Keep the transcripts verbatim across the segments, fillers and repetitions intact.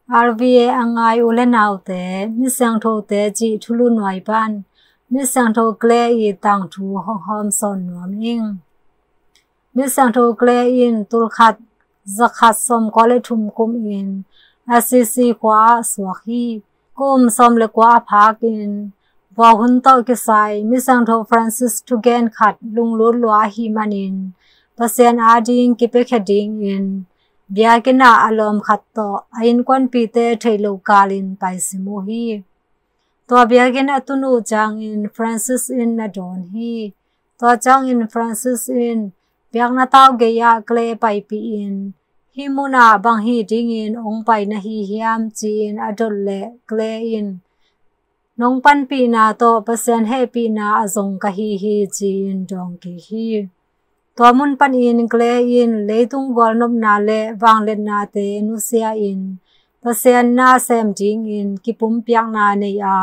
R V A a ngai u le naute, Misiangthote cih thulu nuai pan Misiangtho Clare i tangthu hong hawm sawn nuam ing. Misiangtho Clare in tulkhat zakhat sawmkua le thum kum in Assisi khua ah suak hi. Kum sawm le kua a phak in vuahun tawh kisai Misiangtho Francis thugen khat lunglut lua ahih manin Pasian ading kipiakhia dingin biakinn ah a lawm khat tawh a innkuanpihte theih loh kalin paisim uh hi. Tua biakinn a tun uh ciangin Francis in na dawn hi. Tua ciangin Francis in biakna tau gei ah Clare paipih in, "Hih munah bang hih dingin hong pai na hi hiam?" ci-in a dot leh Clare in, "Nong panpihna tawh Pasian hehpihna a zong ka hi hi," ci-in dawng kik hi. Tua mun panin Clare in leitung gualnopna le vangliatnate nusia in Pasian na sem dingin kipumpiakna nei a,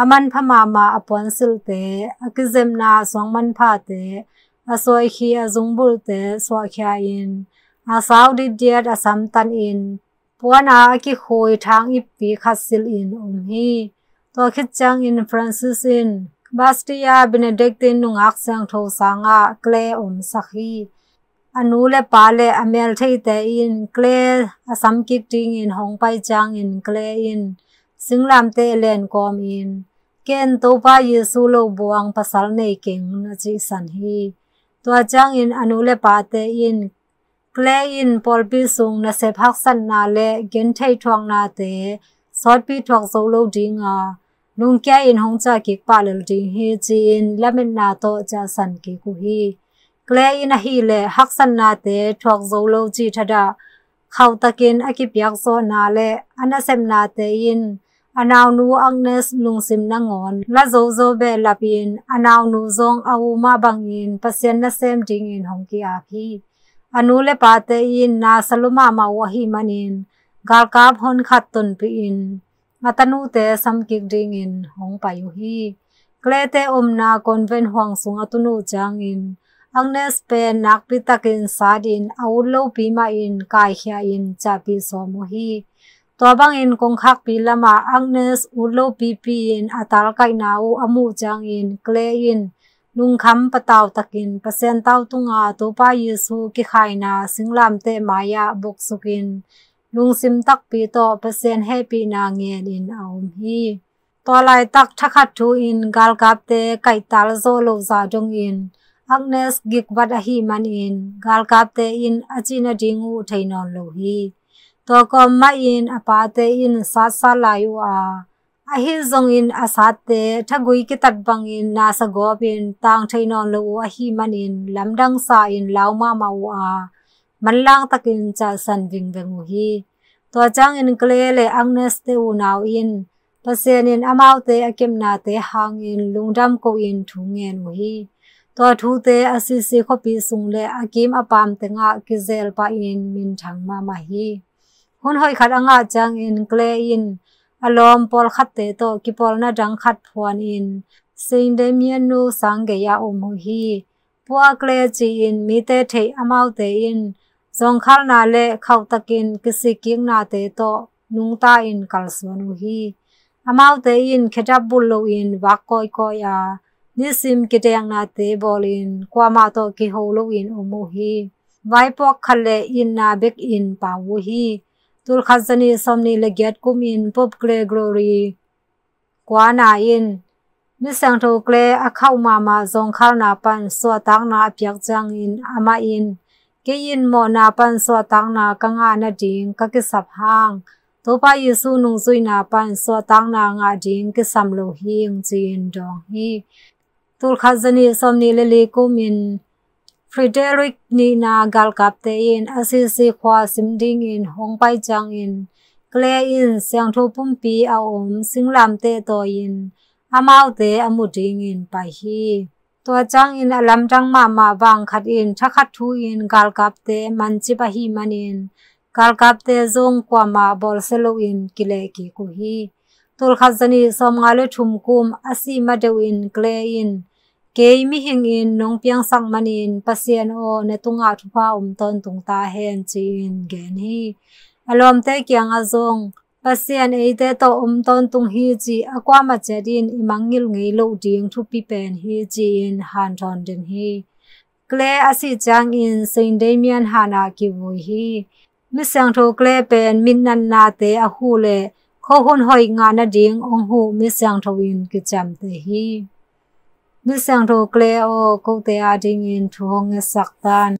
a manpha mahmah a puansilhte, a kizepna suang manphate, a suaikhi a zungbulhte suahkhia in, a sau ditdiat a samtan in, puan a a kikhui thang ippi khat silh in om hi. Tua khit ciangin Francis in Bastia Benedictine nungak siangtho sangah Clare omsak hi. A nu le pa le a meltheite in Clare a samkik dingin hong pai ciangin Clare in singlamteh len kawmin, "Ken Topa Jesu lo buang pasal nei keng," na cihsan hi. Tua ciangin a nu le pate in Clare in pawlpi sung nasep haksatna le gentheih thuaknate sawtpi thuak zo lo dinga, lungkia in hong ciah kik pah lel ding hi, ci-in lametna tawh ciahsan kik uh hi. Clare in ahih leh haksatnate thuak zo lo cih thadah khauhtakin a kipiak zawhna le a nasepnate in a naunu Agnes lungsim nangawn la zozo behlap in a naunu zong a u mah bangin Pasian nasem dingin hong ki-ap hi. A nu le pate in na sa lua mahmah uh ahih manin galkap honkhat tonpih in a tanute samkik dingin hong pai uh hi. Clare-te omna convent huang sung a tun uh ciangin Agnes pen nakpi takin sat in a ut lopi mahin kaikhia in ciahpih sawm uh hi. Tua bangin kongkhakpi lamah Agnes ut lopipi in a talkaihna uh a muh ciangin Clare in lungkham patau takin Pasian tau tunga Topa Jesu kikhaina singlamteh mai-ah boksukin lungsim takpi tawh Pasian hehpihna ngen in a om hi. Tua laitak thakhat thu in galkapte kaihtal zawh loh zah dongin Agnes gikvat ahih manin galkapte in a cih nading uh thei nawn lo hi. Tua kawm mahin a pate in satsat lai uh a, ahi zongin a satte thagui kitat bangin na sa gawpin tang thei nawn lo uh ahih manin lamdang sa in lau mahmah uh a, manlang takin ciahsan vingveng uh hi. Tua ciangin Clare le Agnes-te unau in Pasian in amaute a kepnate hangin lungdam ko-in thu ngen uh hi. Tua thute Assisi khuapi sung le a kim a paam tengah kizel pahin minthang mahmah hi. Hun hoih khat a ngah ciangin Clare in a lawm pawlkhatte tawh kipawlna dang khat phuanin Saint Damiano sang gei-ah om uh hi. Poor Clare ci-in mite theih amaute in zawngkhalna le khauhtakin kisikkiknate tawh nungta in kalsuan uh hi. Amaute in khedap bulh loin vak kawikawi a, nisim kideknate bawlin kuamah tawh kiho loin om uh hi. Vaipuak khat le itna bekin pau uh hi. Tulkhat zanih sawmnih le giat kumin Pope Gregory kuana in Misiangtho Clare a khauh mahmah zawngkhalna pan suahtakna a piak ciangin amah in, "Kei in mawhna pan suahtakna ka ngah nading ka kisap hang Topa Jesu nungzuihna pan suahtakna ngah ding kisam lo hing," ci-in dawng hi. Tulkhat zanih sawmnih le li kumin Frederick nihna galkapte in Assisi khua sim dingin hong pai ciangin Clare in siangtho pumpi a om singlamteh tawi-in amaute a mu dingin pai hi. Tua ciangin a lamdang mahmah vang khat in thakhat thu-in galkapte mancip ahih manin galkapte zong kuamah bawlsia loin kilehkik uh hi. Tulkhat zanih sawmnga le thum kum a sih madeuhin Clare in, "Kei mihingin nong piangsak manin Pasian aw, na tungah thupha om tawntung ta hen," ci-in gen hi. A lawmte kiangah zong Pasian eite tawh om tawntung hi cih a kuamah ciat in i mangngilh ngei loh ding thupi pen hi ci-in hanthawn den hi. Clare a sih ciangin Saint Damian han ah kivui hi. Misiangtho Clare pen mitnatnate a huh le khuahun hoih ngah nading hong huh misiangtho in kiciamteh hi. Misiangtho Clare aw, kote adingin thu hong ngetsak tan.